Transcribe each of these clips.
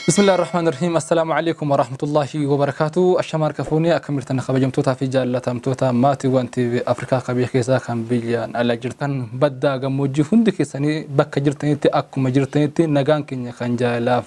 بسم الله الرحمن الرحيم. السلام عليكم ورحمة الله وبركاته. الشمار كفوني أكملتنا خبجمتوتا في جالة تمتوتا ماتي وانتي في أفريقيا قبيح كيسا كان بليان على جرتن بدا قموجي هند كيساني بكا جرتني تي أكو جرتني تي نغان كينيا خان جالاف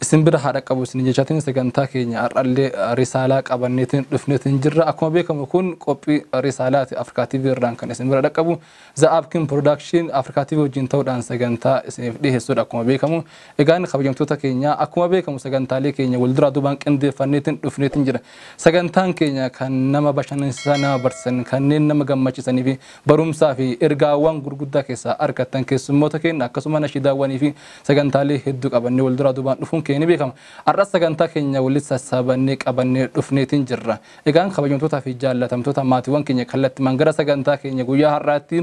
isin bira haadha qabu isin jechaatiin sagantaa keenya har'allee risaalaa qabanneetiin dhufneetiin jirra. Akkuma beekamu kun qophii risaalaati Afrikaa TV irraan kan isin bira dhaqqabu The Abkin Production Afrikaa TV wajjin ta'uudhaan sagantaa isiniif dhiyeessuudha akkuma beekamu. Egaan kabajamtoota keenya akkuma beekamu sagantaalee keenya walduraa duubaan qindeeffanneetiin dhufneetiin jira. Sagantaan keenya kan nama bashannansiisaa, nama barsiisan, kanneen nama gammachiisanii fi barumsaa fi ergaawwan gurguddaa keessaa argattan keessummoota keenya akkasuma nashiidaawwanii fi sagantaalee hedduu qabannee walduraa duubaan dhufuun keenya beekama. Har'as sagantaa keenya walitti sassaabannee qabannee dhufneetiin jirra. Egaan kabajamtootaa fi jaallatamtoota maatiiwwan keenya kallattimaan gara sagantaa keenya guyyaa har'aatti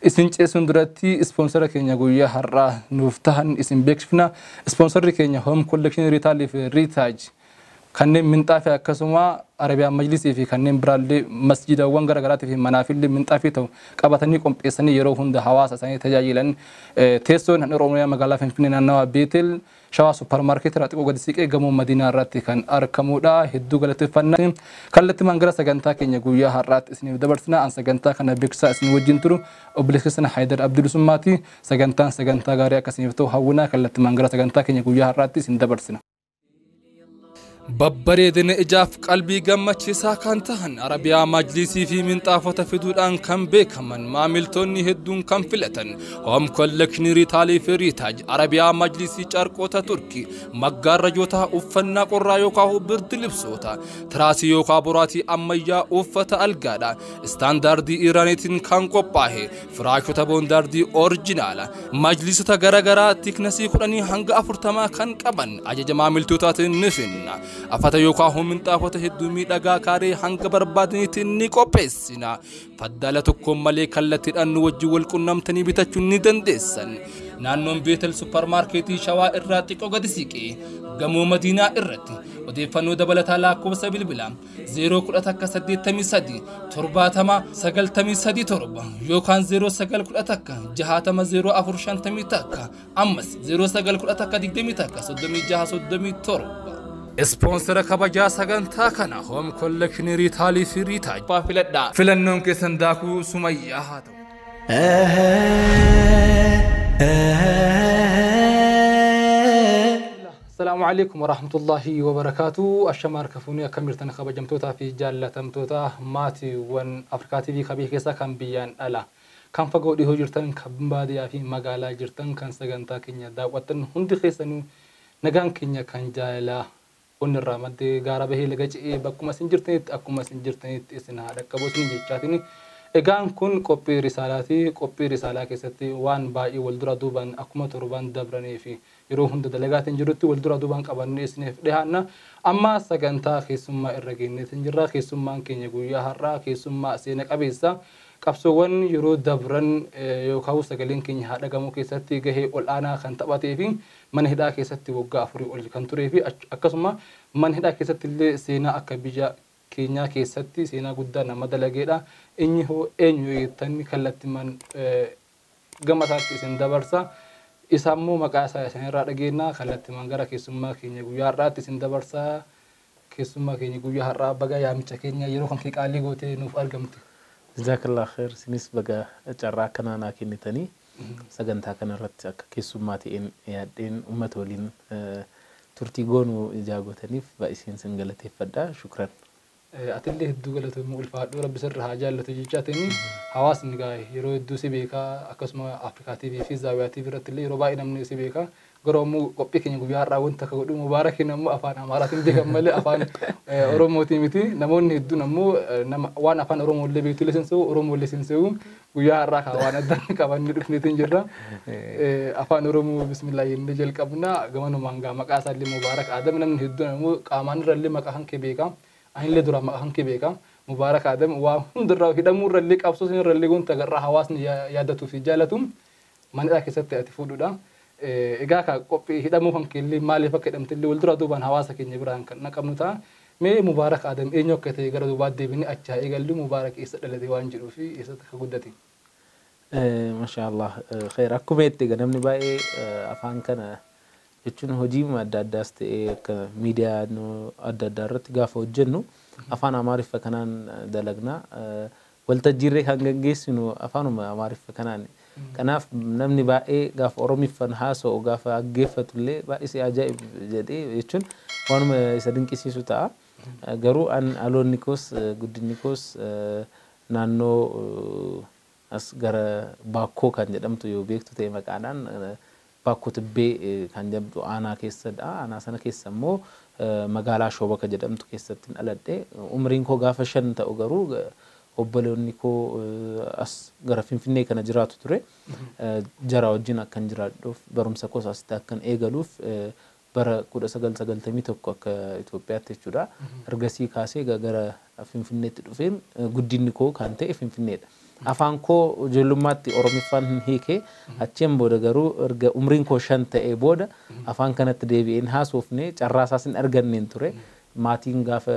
isin ceesuun duratti ispoonsara keenya guyyaa har'aa nuuf tahan isin beeksifna. Ispoonsarri keenya Home Collection Retail fi Retaaj kanneen minxaafii akkasuma Arabiyaan Majlisii fi kanneen biraallee masjidawwan garaagaraatii fi manaafillee minxaafii ta'u qabatanii qopheessanii yeroo hunda hawaasa isaanii tajaajilan teessoon handhuura Oromiyaa magaalaa Finfinnee naannawaa Beetel Shawaa supparmaarkeetii irraa xiqqoo gadi siqee gamoo Madiinaa irratti kan argamudha. Hedduu galateeffannaa. Kallattimaan gara sagantaa keenya guyyaa har'aatti isiniif dabarsina. An sagantaa kana beeksisaa isin wajjin turu obboleessa keessan Haayidar Abdulusummaati. Sagantaan sagantaa gaarii akka isiniif ta'u hawwinaa. Kallattimaan gara sagantaa keenya guyyaa har'aatti isin dabarsina. Babbareedina ijaaf qalbii gammachiisaa kan tahan Arabiyaa Majlisii fi minxaafota fiduudhaan kan beekaman maamiltoonni hedduun kan filatan Home Collection Retail fi Retaaj Arabiyaa Majlisii carqoota Turkii maggaarrajoota uffannaa qorraa yookaan birdi libsoota tiraasii yookaan boraatii ammayyaa uffata algaadha istaandaardii Iraaniitiin kan qophaa'e firaashota boondaardii orijinaala majlisota garaagaraa tiknasii 10 hanga 40 kan qaban ajaja maamiltootaatiin ni finna. Afata yookaan minxaafota hedduu miidhagaa kaaree hanga barbaadaniitti ni qopheessina. Faddala tokkoon malee kallattiidhaan nu wajjin wal qunnamtanii bitachuu ni dandeessan. Naannoon Beetel supparmaarkeetii Shawaa irraa xiqqoo gadi siqee gamoo Madiinaa irratti odeeffannoo dabalataa lakkoofsa bilbilaa 01183 70 93 7 yookaan 0911 60 04 51 ammas 0911 21 36 37. Ispoonsara kabajaa sagantaa kana Home Collection Retail fi Retaaj filadhaa. Filannoon keessan daakuu sumayyaa haa ta'u. السلام عليكم ورحمة الله وبركاته. الشمار كفوني أكملتنا خبجمتوتا في جالتمتوتا ماتي ون أفريقيا تي في خبيه كيسا كان بيان ألا كان فقو ديهو جرتن كباديا في مقالة جرتن كان سغنتا كينيا داوتن هندي خيسانو نغان كينيا كان جالا onnirraa maddee gaara bahee laga ce'ee bakkuma isin jirtanitti akkuma isin jirtanitti isin haadha qabu isin jechaatini. Egaan kun qophii risaalaati. Qophii risaalaa keessatti waan baay'ee wal dura duubaan akkuma torban dabranii fi yeroo hunda dalagaatiin jirutti wal dura duubaan qabannee isiniif dhiyaanna. Amma sagantaa keessummaa irra geenyeetiin jirra. Keessummaan keenya guyyaa har'aa keessummaa seena qabeessa. Qabsoowwan yeroo dabran yookaan sagaleen keenya haadha gamoo keessatti gahee ol'aanaa kan taphatee fi mana hidhaa keessatti waggaa 4 ol kan turee fi akkasuma mana hidhaa keessatti illee seenaa akka biyya keenyaa keessatti seenaa guddaa nama dalageedha. Inni hoo eenyu jettanii kallattimaan gama isaatti isin dabarsa. Isa immoo maqaa isaa isin irraa dhageenya. Kallattimaan gara keessummaa keenya guyyaa har'aatti isin dabarsa. Keessummaa keenya guyyaa har'aa baga yaamicha keenya yeroo kan kee qaalii gootee nuuf argamte. Jazakallah khair. Isinis baga carraa akkanaa naa kennitanii sagantaa kanarratti akka keessummaa ta'een yaadheen uummata waliin turtii goonuu ijaa gootaniif baay'iseen sin galateeffadha. Shukran. Atillee hedduu galatoomuu ulfaadhu rabbi sirra haa jaallatu jechaatiin hawaasni gaa yeroo hedduu si beekaa akkasuma Afrikaa TV fi Zaawiyaa TV irratti illee yeroo baay'ee namni si beekaa Garuu ammoo qophii keenya guyyaa har'aa wanta akka godhu Mubaarakiin ammoo afaan Amaaraatiin beekan malee afaan Oromootii miti. Namoonni hedduun ammoo waan afaan Oromoo illee beektu illee seensu, Oromoo illee seensu, guyyaa har'aa kan waan adda qabannee dhufneetiin jirra. Afaan Oromoo bismillah jennee jalqabna. Gamanumaan gaa maqaa isaallee Mubaarak Adam, namni hedduun ammoo qaamaan irra illee maqaa kan kee beeka. Anillee duraan maqaa kan kee beeka. Mubaarak Adam waa hundarraa hidhamuu irra illee, qabsoo irra illee, wanta garraa hawaasni yaadatuu fi jaalatu mana keessatti ati fuudhudha. Egaa ka qophii hidhamuu kan keellee maaliif akka hidhamte illee wal dura duubaan hawaasa keenya biraan kan naqabnu ta'a. Mee Mubaarak Adam eenyu akka ta'e gara duubaatti deebinee achi haa eegallu. Mubaarak eessa dhalate waan jedhuu fi eessatti akka guddate? Masha Allah. Khair, akkuma jette egaa namni baay'ee afaan kana jechuun hojii adda addaas ta'ee akka miidiyaa adda addaa irratti gaafa hojjennu afaan Amaariffa kanaan dalagna. Waltajjiirree kan gaggeessinu afaanuma Amaariffa kanaan. Kanaaf namni baay'ee gaafa Oromiffan haasa'u gaafa dhaggeeffatu illee baay'ee si ajaa'ib jedhee, jechuun waanuma isa dinqisiisu ta'a. Garuu an aloonni koos guddinni koos naannoo as gara Baakkoo kan jedhamtu yoo beektu ta'e, maqaadhaan Baakkoo Tibbee kan jedhamtu aanaa keessadha. Aanaa sana keessa immoo magaalaa Shoobaka jedhamtu keessatti dhaladhe. Umriin koo gaafa 5 ta'u garuu obboloonni koo as gara Finfinnee kana jiraatu ture. Jara wajjin akkan jiraadhuuf, barumsa koos asitti akkan eegaluuf bara 1991 akka Itoophiyaatti jechuudha. Ergasii kaasee gara Finfinneetti dhufeen guddinni koo kan ta'e Finfinneedha. Afaan koo ijoollummaatti Oromiffaan hin hiike. Achiin booda garuu erga umriin koo 5 ta'ee booda afaan kanatti deebi'een haasofne carraa isaas hin arganneen ture. Maatiin gaafa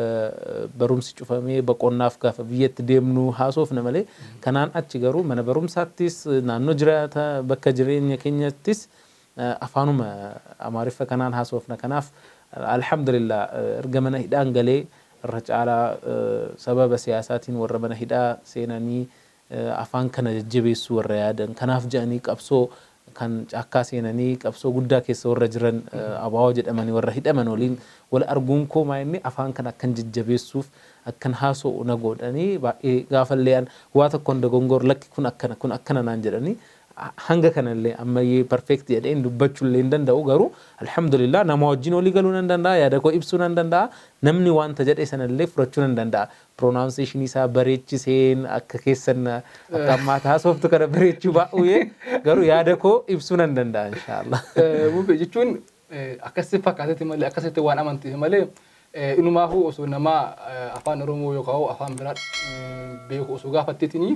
barumsi cufamee boqonnaaf gaafa biyyatti deemnu haasofne malee, kanaan achi garuu mana barumsaattis naannoo jiraata bakka jireenya keenyattis afaanuma Amaariffa kanaan haasofna. Kanaaf alhamdulillah, erga mana hidhaan galee irra caalaa sababa siyaasaatiin warra mana hidhaa seenanii afaan kana jajjabeessuu warra yaadan, kanaaf jedhanii qabsoo kan caakkaa seenanii qabsoo guddaa keessa warra jiran, abaa'oo jedhamanii warra hidhaman waliin wal arguun koo maa inni afaan kana akkan jajjabeessuuf akkan haasa'u na godhanii, baay'ee gaafallee waa tokkoon dogongor, lakki kun akkana, kun akkana naan jedhanii, hanga kanallee ammayyee perfect jedheen dubbachuullee hin danda'u, garuu alhamdulillah nama wajjin walii galuu nan danda'a, yaada koo ibsuu nan danda'a, namni wanta jedhe sanallee fudhachuu nan danda'a. Pronunciation isaa bareechiseen akka keessan akka ammaa haasoftu kana bareechuu baay'ee, garuu yaada koo ibsuu nan danda'a inshaallah. Mubee jechuun akkasitti fakkaatetti malee, akkasitti waan amantiif malee, inumaafuu osoo nama afaan Oromoo yookaan afaan biraa beeku osoo gaafatteetinii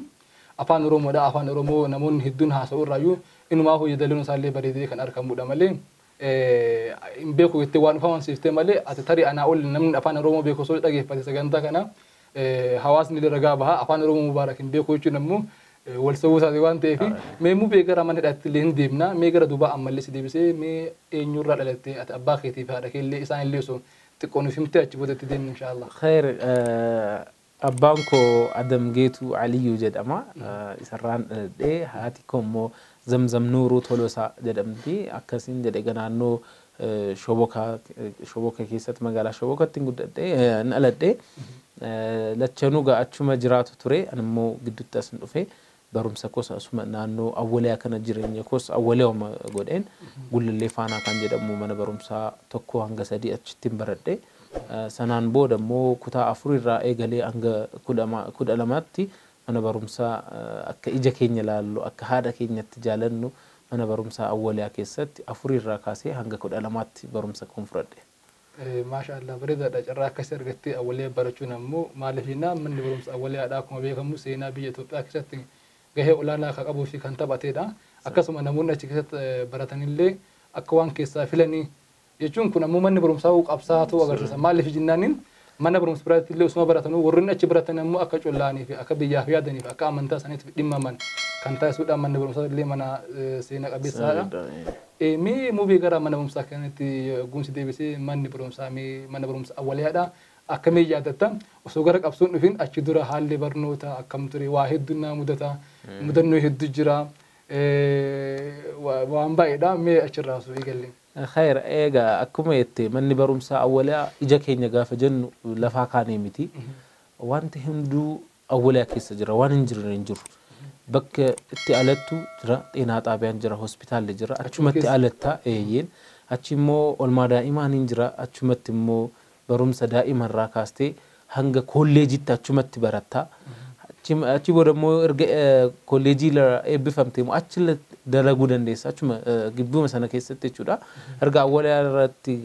afaan Oromoodha, afaan Oromoo namoonni hedduun haasa'u irraayyuu inumaafuu yeedaloon isaallee bareedee kan argamudha malee, hin beeku jettee waan ufamansiiftee malee, ati tarii anaa ol namni afaan Oromoo beeku osoo dhageeffate sagantaa kana, hawaasni illee ragaa baha. Afaan Oromoo Mubaarak hin beeku jechuun ammoo wal sobuu isaati waan ta'eef, mee Mubee gara mana hidhaatti illee hin deemna. Mee gara duubaa ammallee si deebisee, mee eenyurraa dhalattee ati, abbaa keetii fi haadha kee illee isaan illee osoo xiqqoo nuuf himtee achi boodatti deemnu inshaallah. Khair, abbaan koo Adam Geetuu Aliyyuu jedhama. Isarraan dhaladhee. Haati koo immoo Zamzam Nuuruu Tolosaa jedhamti. Akkasiin jedhe, naannoo Shoboka keessatti, magaalaa Shobokatti guddadhee dhaladhee. Lachanuu gaa achuma jiraatu ture. Ani immoo gidduutti as dhufe. Barumsa koos asuma naannoo Awwaliyaa kana, jireenya koos Awwaliyauma godheen, Gullallee Faanaa kan jedhamu mana barumsaa 1 hanga 3 achittiin baradhe. Sanaan booda immoo kutaa 4 irraa eegalee hanga 12tti mana barumsaa akka ija keenya laallu, akka haadha keenyatti jaalannu, mana barumsaa Awwaliyaa keessatti 4 irraa kaasee hanga 12tti barumsa koon fudhadhe. Maasha Allah, bareedaadha. Carraa akkasii argattee Awwaliyaa barachuun ammoo, maaliif jennaan, manni barumsa Awwaliyaadha akkuma beekamu seenaa biyya Itoophiyaa keessatti gahee olaanaa kan qabuu fi kan taphatedha. Akkasuma namoonni achi keessatti baratanillee akka waan keessaa filanii jechuun kun ammoo manni barumsaa qabsaa ta'uu agarsiisa. Maaliif jennaaniin, mana barumsa biraatti illee osuma baratanuu warroonni achi baratan ammoo akka collaanii fi akka biyyaaf yaadanii fi akka amantaa isaaniitiif dhimmaman kan taasisuudha. Manni barumsaa illee mana seena qabeessaadha. Mee Mubee, gara mana barumsaa kanatti gumsi deebisee, manni barumsaa mee mana barumsa Awwaliyaadha. Akkamii yaadatta? Osoo gara qabsoon dhufin achi dura haalli barnoota akkam ture? Waa hedduu naa mudata, mudannoo hedduu jira, waan baay'eedha. Mee achirraa osoo eegalle. Khayr, egaa akkuma jette manni barumsaa Awwaliyaa ija keenya gaafa jennu lafaa kaanee miti. Wanti hunduu Awwaliyaa keessa jira, waan hin jirre hin jiru. Bakka itti alattu jira, xeenaa xaabiyaan jira, hospitaalli jira, achumatti alatta eeyyeen. Achi immoo olmaa daa'imaan jira, achumatti immoo barumsa daa'imarraa kaastee hanga kolleejitti achumatti baratta. Achi booda immoo erga kolleejii eebbifamte immoo achi dalaguu dandeessa achuma gibbuma sana keessatti jechuudha. Erga awwalaa irratti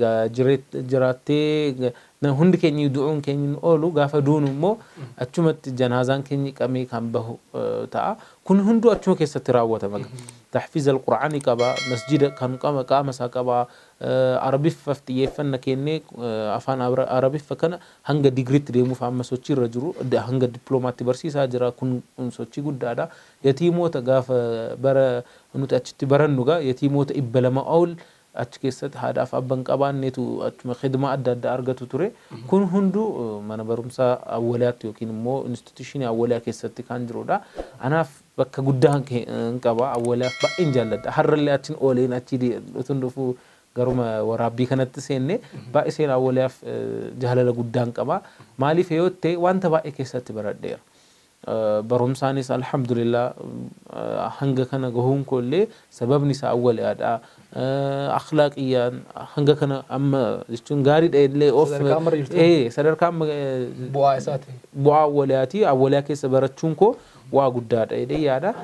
jiraattee hundi keenya du'uun keenya oolu gaafa duunu immoo achumatti janaazaan keenya qabee kan bahu ta'a. Kun hunduu achuma keessatti raawwatama. Tahfiiz al-Qur'aanii qaba, masjida kan qaama isaa qaba, Arabiffaaf xiyyeeffannaa kennee afaan Arabiffa kana hanga digriitti deemuuf amma sochii irra jiru, hanga dippiloomaatti barsiisaa jira. Kun sochii guddaadha. Yatiimoota gaafa bara nuti achitti barannu gaa yatiimoota 200 ol achi keessatti haadhaaf abbaan qabaanneetu achuma khidmaa adda addaa argatu ture. Kun hunduu mana barumsaa awwalaatti yookiin immoo instituushinii awwalaa keessatti kan jirudha. Anaaf bakka guddaa hin qaba. Awwalaaf baay'een jaalladha. Har'allee achiin ooleen achi utuun dhufuu garuma waraabbii kanatti seenne baay'iseen awwalaaf jaalala guddaan qaba. Maaliif yoo ta'e wanta baay'ee keessatti baradheera. Barumsaanis alhamdulillah hanga kana gahuun koollee sababni isaa awwalaadha. Akhlaaqiyyaan hanga kana amma jechuun gaariidha illee of sadarkaa amma bu'aa isaati. Bu'aa awwalaati. Awwalaa keessa barachuun koo waa guddaadha jedhee yaada.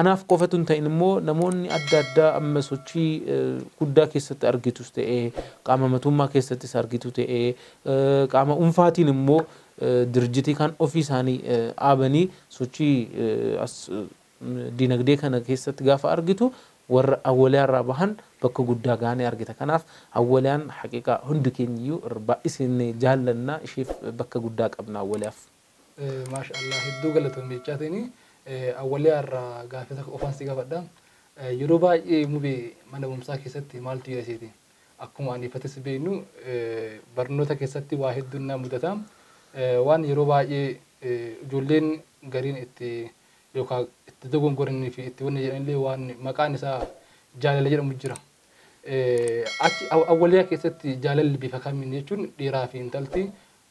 Anaaf qofatu hin ta'in immoo namoonni adda addaa amma sochii guddaa keessatti argitus ta'ee qaama mootummaa keessattis argitu ta'ee qaama dhuunfaatiin immoo dirjitii kan ofii isaanii dhaabanii sochii dinagdee kana keessatti gaafa argitu warra awwalaarraa bahan bakka guddaa gaanii argita. Kanaaf awwalaan haqiiqaa hundi keenyiyyuu baay'isnee jaallannaa isheef bakka guddaa qabna awwalaaf. Maasha Allah hedduu galatoomii jechaatiin awwalaarraa gaaffii tokko qofaan si gaafadha. Yeroo baay'ee mubee mana barumsaa keessatti maaltu jira seeti? Akkuma ani ifattis beeknu barnoota keessatti waa hedduun na mudata. Waan yeroo baay'ee ijoolleen gariin itti yookaan itti dogongoranii fi itti wanni jedhanillee waan maqaan isaa jaalala jedhamu jira. Achi awwaliyaa keessatti jaalalli bifa kamiin jechuun dhiiraa fi intalti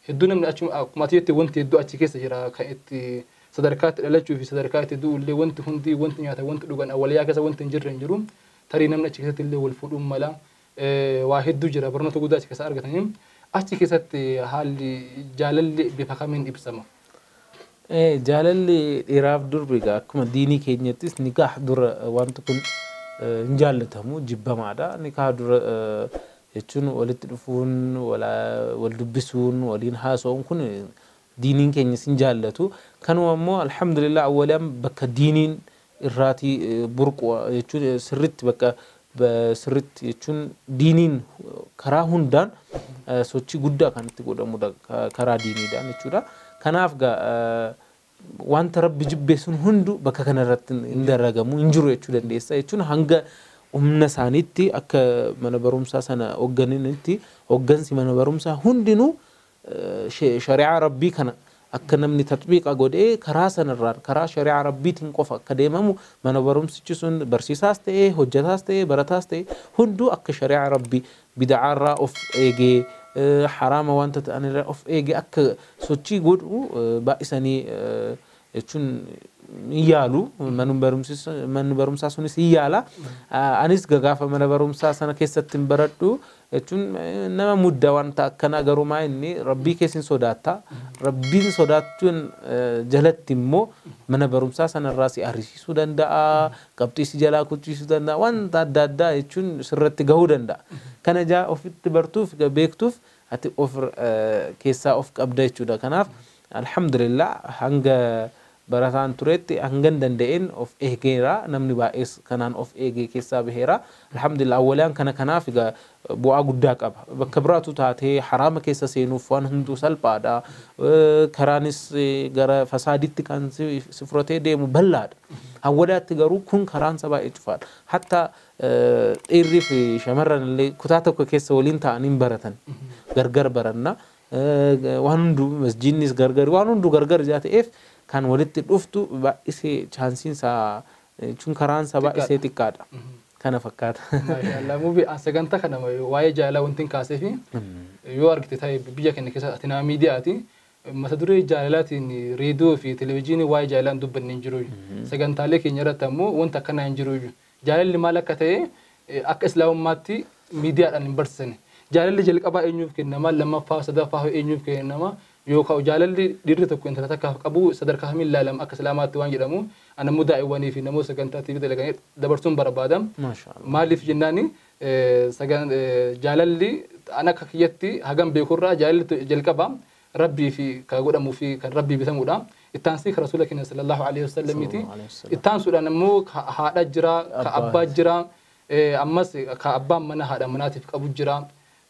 hedduu namni achuma akkuma ati jette wanti hedduu achi keessa jira kan itti sadarkaa itti dhalachuu fi sadarkaa itti du'u illee wanti hundi wanti nyaata wanti dhugan awwaliyaa keessa wanti hin jirre hin jiru. Tarii namni achi keessatti illee wal fuudhuun mala waa hedduu jira barnoota guddaa achi keessa argatanii. Achi keessatti haalli jaalalli bifa kamiin ibsama? Jaalalli dhiiraaf durbi egaa akkuma diinii keenyattis nikaah dura wanti kun hin jaallatamu jibbamaadha. Nikaah dura jechuun walitti dhufuun, wal dubbisuun, waliin haasa'uun kun diiniin keenyas hin jaallatu. Kanuma immoo alhamdulillah awwalaan bakka diiniin irraatii burqu jechuun sirriitti bakka sirriitti jechuun diiniin karaa hundaan sochii guddaa kan itti godhamudha karaa diiniidhaan jechuudha. Kanaaf wanta rabbi jibbee sun hundu bakka kanarratti hin daragamu hin jiru jechuu dandeessa jechuun hanga humna isaaniitti akka mana barumsaa sana hooggananitti hooggansi mana barumsaa hundinuu shari'aa rabbii kana akka namni tatbiiqa godhee karaa sanarraan karaa shari'aa rabbiitiin qofa akka deemamu mana barumsichi sun barsiisaas ta'ee hojjetaas ta'ee barataas ta'ee hunduu akka shari'aa rabbii bid'aarraa of eegee haraama wanta ta'anirraa of eegee akka sochii godhu baay'isanii jechuun hin yaalu manni barumsaa sunis hin yaala. Anis gaafa mana barumsaa sana keessatti hin baradhu jechuun nama mudda wanta akkanaa garuu maa inni rabbii keessa hin sodaatta. Rabbiin sodaachuun jalatti immoo mana barumsaa sanarraa si arrisiisuu danda'a, qabxii si jalaa kuchisuu danda'a, wanta adda addaa jechuun sirratti gahuu danda'a. Kana jaa ofitti bartuuf beektuuf ati of keessaa of qabda jechuudha. Kanaaf alhamdulillah hanga barataan turetti hangan danda'een of eegeera namni baay'ees kanaan of eegee keessaa baheera. Alhamdulillah awwalaan kana kanaaf egaa bu'aa guddaa qaba. Bakka biraatu taatee haraama keessa seenuuf waan hunduu salphaadha. Karaanis gara fasaaditti kan si fudhatee deemu bal'aadha. Awwalaatti garuu kun karaan isaa baay'ee cufaadha. Hatta dhiirrii fi shamarran illee kutaa tokko keessa waliin ta'anii hin baratan. Gargar baranna. Waan hunduu masjiidnis gargar waan hunduu gargar ijaa ta'eef kan walitti dhuftu baay'isee chaansiin isaa jechuun karaan isaa baay'isee xiqqaadha. Kana fakkaata. Maashaallah mubii sagantaa kana waa'ee jaalalaa wanti hin kaasee fi yoo argite ta'e biyya keenya keessa ati nama miidiyaati. Mata duree jaalalaatiin reediyoo fi televezyiinii waa'ee jaalalaan dubbanne hin jiru. Sagantaalee keenya irratti ammoo wanta akkanaa hin jiru. Jaalalli maal akka ta'e akka islaamummaatti miidiyaadhaan hin barsiisani. Jaalalli jalqabaa eenyuuf kennama, lammaffaa, sadaffaa eenyuuf kennama, yookaan jaalalli dhiirri tokko intala takkaaf qabu sadarkaa kamiin ilaalama akka islaamaatti waan jedhamu ani ammoo daa'iwwanii fi namoota sagantaa TV dalaganii dabarsuun barbaada. Maaliif jennaani jaalalli an akka kiyyatti hagam beekurraa jaalalli jalqaba rabbii fi ka godhamuu fi kan rabbii bitamudha. Ittaansii ka rasuula keenya sallallahu alaihi wasallamiiti. Ittaansuudhaan immoo ka haadha jira, ka abbaa jira, ammas ka abbaan mana haadha manaatiif qabu jira.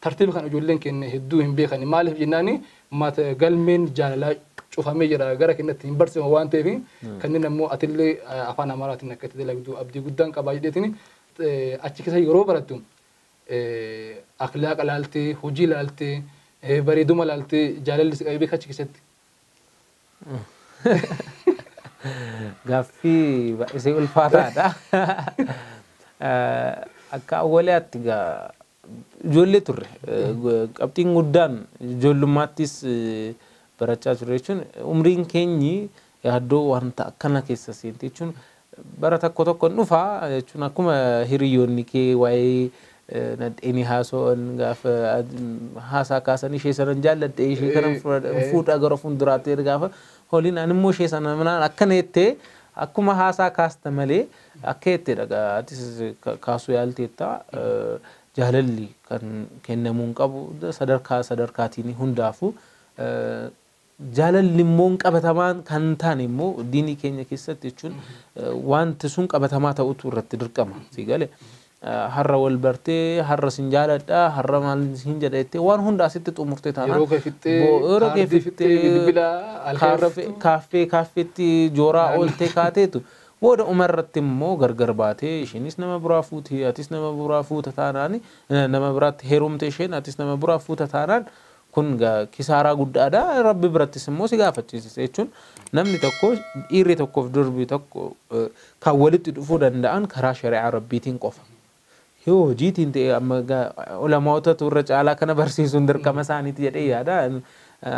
Tartiiba kan ijoolleen keenya hedduu hin beekani. Maaliif jennaani galmeen jaalalaa cufamee jira gara keenyatti hin barsiifamu waan ta'eef kanneen ammoo atillee afaan Amaaraatiin akka itti dalagdu abdii guddaan qabaa jedheetiin achi keessa yeroo barattu akhlaaqa laaltee, hojii laaltee, bareeduma laaltee jaalalli si qabee beeka achi keessatti. Gaaffii baay'isee ulfaataadha. Akka awwalaatti ijoollee turre qabxiin guddaan ijoollummaattis barachaa turre jechuun umriin keenyi yaaddoo wanta akkana keessa seente jechuun bara tokko tokko dhufaa jechuun akkuma hiriyoonni kee waa'ee nadheenii haasa'an gaafa haasaa kaasan ishee sanan jaalladhe ishee kanan fuudha gara fuulduraatti gaafa holiin ani immoo ishee sana manaan akkana jettee akkuma haasaa kaasta malee akka jetteedha atis kaasuu yaalteetta. Jaalalli kan kennamuu hin qabu sadarkaa sadarkaatiin hundaafuu jaalalli immoo qabatamaan kan taane immoo diinii keenya keessatti jechuun wanti sun qabatamaa ta'utu irratti dirqama si galee har'a wal bartee har'a sin jaaladha har'a maal sin jedha jettee waan hunda asitti xumurtee taanaan yeroo kee fixxee bilbila kaaffee kaaffeetti jooraa ooltee kaateetu booda umarratti immoo gargar baatee isheenis nama biraa fuute atis nama biraa fuuta taanaan nama biraatti heerumte isheen atis nama biraa fuuta taanaan kun kisaaraa guddaadha. Rabbi birattis immoo si gaafachiisa jechuun namni tokko dhiirri tokkoof durbi tokko kan walitti dhufuu danda'an karaa shari'aa rabbiitiin qofa. Yoo hojiitiin ta'e amma ulamaa'otatu irra caalaa kana barsiisuun dirqama isaaniiti jedhee yaada.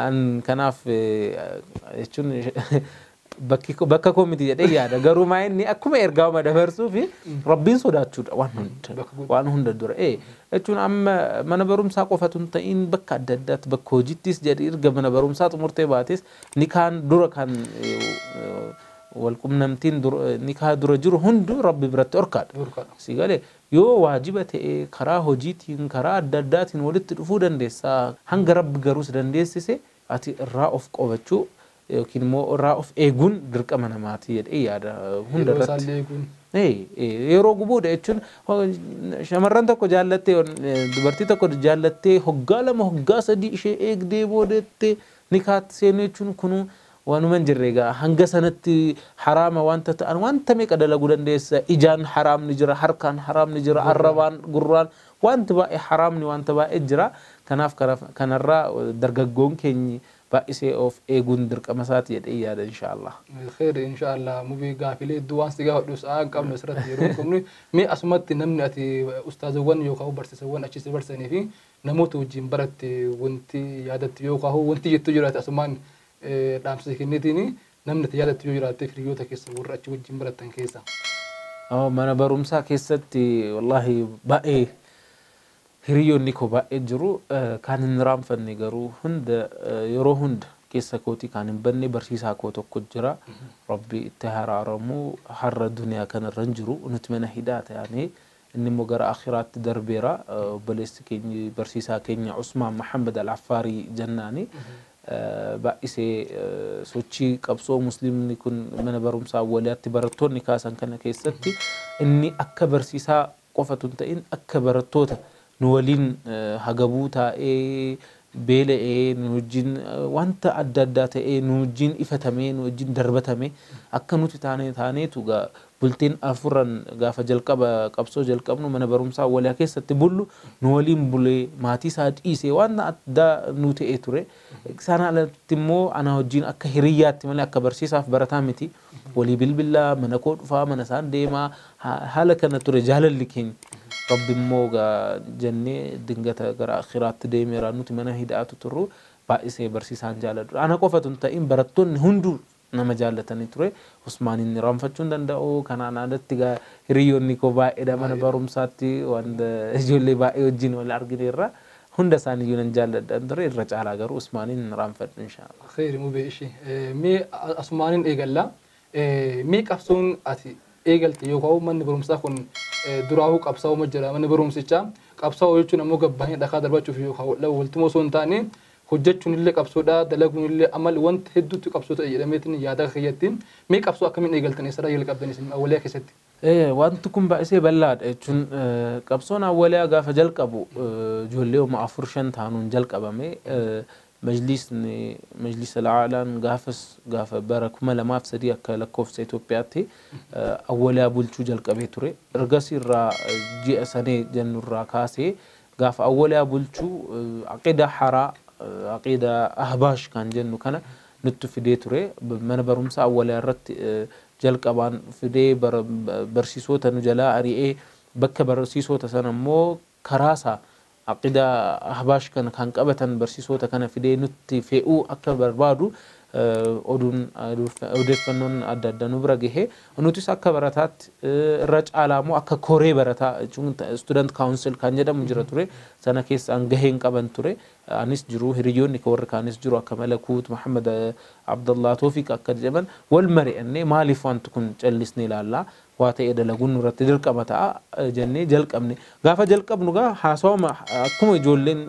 An kanaaf jechuun bakka koo miti jedhee yaada. Garuu maa inni akkuma ergaama dabarsuu fi rabbiin sodaachuudha waan hunda dura. Jechuun amma mana barumsaa qofatu hin ta'in bakka adda addaatti bakka hojiittis jedhee erga mana barumsaa xumurtee baates nikaan dura kan walqunnamtiin nikaa dura jiru hundu rabbi biratti orkaadha. Si galee yoo waajiba ta'e karaa hojiitiin karaa adda addaatiin walitti dhufuu dandeessa. Hanga rabbi garuus dandeessise ati irraa of qobachuu yookiin immoo irraa of eeguun dirqama namaati jedhee yaada hunda irratti. Yeroo gubuudha jechuun shamarran tokko jaallattee dubartii tokko jaallattee hoggaa lama hoggaa sadii ishee eegdee boodettee nikaatti seenu jechuun kunuu waanuma hin jirre egaa hanga sanatti haraama wanta ta'an wanta meeqa dalaguu dandeessa. Ijaan haraamni jira, harkaan haraamni jira, arrabaan, gurraan wanti baay'ee haraamni wanta baay'ee jira. Kanaaf kanarraa dargaggoon keenyi baay'isee of eeguun dirqama isaati jedhee yaada inshaallah. Kheer inshaallah mubii gaafilee hedduu waan si gaafadhu sa'a hin qabnu asirratti yeroo hin qabnu mee asumatti namni ati ustaazawwan yookaan barsiisawwan achi si barsiisanii fi namoota wajjin baratte wanti yaadattu yookaan wanti jettu jiraate asumaan dhaamsa kennitiin namni ati yaadattu yoo jiraatte hiriyoota keessa warra achi wajjin barattan keessa. Mana barumsaa keessatti wallaahi baay'ee hiriyoonni koo baay'ee jiru kan hin raanfanne garuu hunda yeroo hunda keessa kootii kan hin banne barsiisaa koo tokko jira. Rabbi itti haraaramu har'a duniyaa kanarra hin jiru nuti mana hidhaa ta'anii inni immoo gara akhiraatti darbeera. Obboleessi keenya barsiisaa keenya Usmaan Muhammad Al-Affaarii jennaani. Baay'isee sochii qabsoo musliimni kun mana barumsaa walitti barattoonni kaasan kana keessatti inni akka barsiisaa qofatu hin ta'in akka barattoota nu waliin hagabuu taa'ee beela'ee nu wajjin wanta adda addaa ta'ee nu wajjin ifatamee nu wajjin darbatamee akka nuti taaneetu bultiin afuran gaafa jalqaba qabsoo jalqabnu mana barumsaa walii keessatti bullu nu waliin bulee maatii isaa dhiisee waan addaa nu ta'ee ture. Isaan alatti immoo ana wajjin akka hiriyyaatti malee akka barsiisaaf barataa miti. Walii bilbilaa mana koo dhufaa mana isaan deemaa haala kana ture jaalalli keenya. Rabbi immoo jennee dingata gara akhiraatti deemeera nuti mana hidhaatu turru Baay'isee barsiisaan jaaladhu. Ana qofatu hin ta'in, barattoonni hunduu nama jaallatanii ture. Usmaaniin irraanfachuu hin danda'u. Kanaan alatti hiriyoonni koo baay'eedha mana barumsaatti, wanta ijoollee baay'ee wajjin wal argineerra. Hunda isaaniiyyuu nan jaalladhan ture, irra caalaa garuu Usmaaniin irraanfadhu, inshaallah. Khayri mubee ishee. Mee asumaaniin eegalla. Mee qabsoon ati eegalte yookaan manni barumsaa kun duraahuu qabsaa'uma jira manni barumsichaa. Qabsaa'uu jechuun ammoo gabbahanii dhakaa darbachuuf yookaan waltuma osoo hin taane, hojjechuun illee qabsoodha, dalaguun illee amal wanta hedduutti qabsoo ta'e jedhameetiin yaada kiyyatti. Mee qabsoo akkamiin eegaltan, eessarraa jalqabdan isin awwaliyaa keessatti? Wanti kun baay'isee bal'aadha jechuun, qabsoon awwaliyaa gaafa jalqabu ijoollee uma afur shan taanuun jalqabame. Majlisni, Majlisa Alaalaan gaafas, gaafa bara 2003 akka lakkoofsa Itoophiyaatti awwaliyaa bulchuu jalqabee ture. Ergasii irraa ji'a sanee jennurraa kaasee gaafa awwaliyaa bulchuu aqidaa haraa, aqidaa ahbaash kan jennu kana nutti fidee ture. Mana barumsaa awwaliyaa irratti jalqabaan fidee barsiisota nu jalaa ari'ee, bakka barsiisota sana immoo karaasaa aqidaa ahbaash kana kan qabatan barsiisota kana fidee nutti fe'uu akka barbaadu oduun odeeffannoon adda addaa nu bira gahe. Nutis akka barataatti, irra caalaa immoo akka koree barataa jechuun student council kan jedhamu jira ture, sana keessaan gaheen qaban ture. Anis jiru, hiriyoonni warri kaanis jiru, akka Malakuut Muhammad, Abdallah Toofiq akka jedhaman, wal mari'annee maaliif wanti kun callisnee ilaallaa, waa ta'e dalaguun nurratti dirqama ta'a jennee jalqabne. Gaafa jalqabnu gaa haasawama akkuma ijoolleen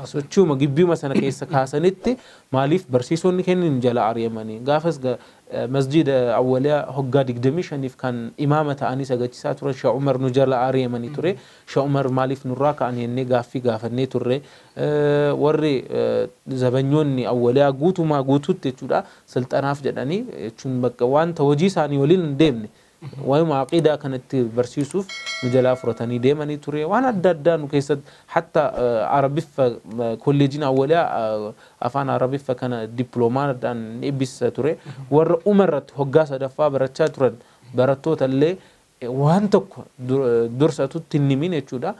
sochiuma gibbiuma sana keessa kaasanitti, maaliif barsiisonni kennin jala ari'amanii, gaafas masjida awwaliyaa hoggaa 25f kan imaama ta'anii sagachisaa turan Shee Umar nu jala ari'amanii ture. Shee Umar maaliif nurraa ka'an jennee gaaffii gaafannee turre. Warri zabanyoonni awwaliyaa guutumaa guutuutti jechuudha silxanaaf jedhanii jechuun bakka wanta hojii isaanii waliin hin deemne waa'uma aqiidaa kanatti barsiisuuf nu jalaa fudhatanii deemanii ture. Waan adda addaa nu keessatti, hatta arabiffa, kolleejiin awwaliyaa afaan arabiffa kana dippiloomaadhaan eebbisiisa ture, warra umarratti hoggaa sadaffaa barachaa turan barattoota illee waan tokko dursatutti hin himin jechuudha.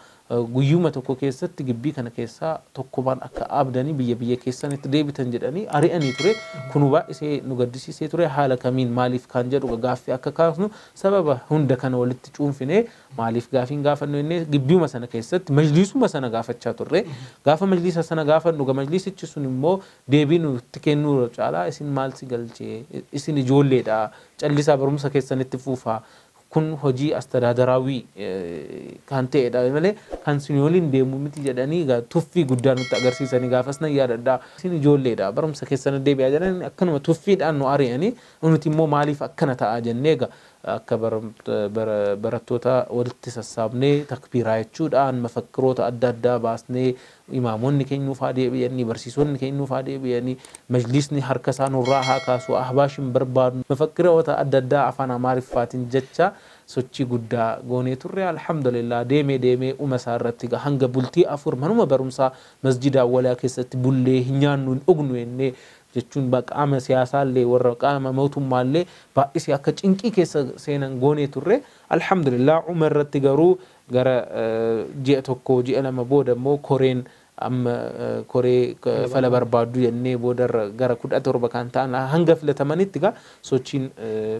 Guyyuma tokko keessatti gibbii kana keessaa tokkumaan akka abdanii biyya biyya keessanitti deebitan jedhanii ari'anii ture. Kun baay'isee nu gaddisiisee ture. Haala kamiin, maaliif kan jedhu gaaffii akka kaasnu sababa hunda kana walitti cuunfinee, maaliif gaafiin gaafannu jennee gibbiuma sana keessatti majliisuma sana gaafachaa turre. Gaafa majliisa sana gaafannu majliisichi sun immoo deebii nutti kennuu caalaa, isin maal si galchee, isin ijoolleedha, callisaa barumsa keessanitti fuufaa, kun hojii astadaadaraawii kan ta'edha malee kan isin waliin deemu miti jedhanii tuffii guddaa nutti agarsiisanii. Gaafas nan yaadadha. Isin ijoolleedha, barumsa keessan deebi'aa jedhanii akkanuma tuffiidhaan nu ari'anii, nuti immoo maaliif akkana ta'a jennee akka barattoota walitti sassaabnee takbiiraa jechuudhaan mafakkiroota adda addaa baasnee, imaamonni keenya nuuf haa deebi'anii, barsiisonni keenya nuuf haa deebi'anii, majlisni harka isaa nurraa haa kaasu, ahbaashin barbaadu, mafakkiroota adda addaa afaan amaariffaatiin jecha sochii guddaa goonee turre. Alhamdulillah, deemee deemee uma isaa irratti hanga bultii 4 manuma barumsaa masjida awwalaa keessatti bullee, hin nyaannu hin dhugnu jennee jechuun qaama siyaasaallee warra qaama mootummaallee baay'isee akka cinqii keessa seenan goonee turre. Alhamdulillah, uma irratti garuu gara ji'a 1 ji'a 2 booda immoo koreen amma koree fala barbaaddu jennee boodarra gara 17 kan ta'an hanga filatamanitti gaa sochiin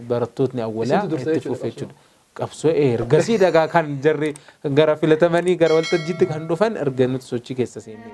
barattootni awwalaa itti fufe jechuudha. Qabsoo ergasii dhagaa kan jarri gara filatamanii gara waltajjiitti kan dhufan erga nuti sochii keessa seennee.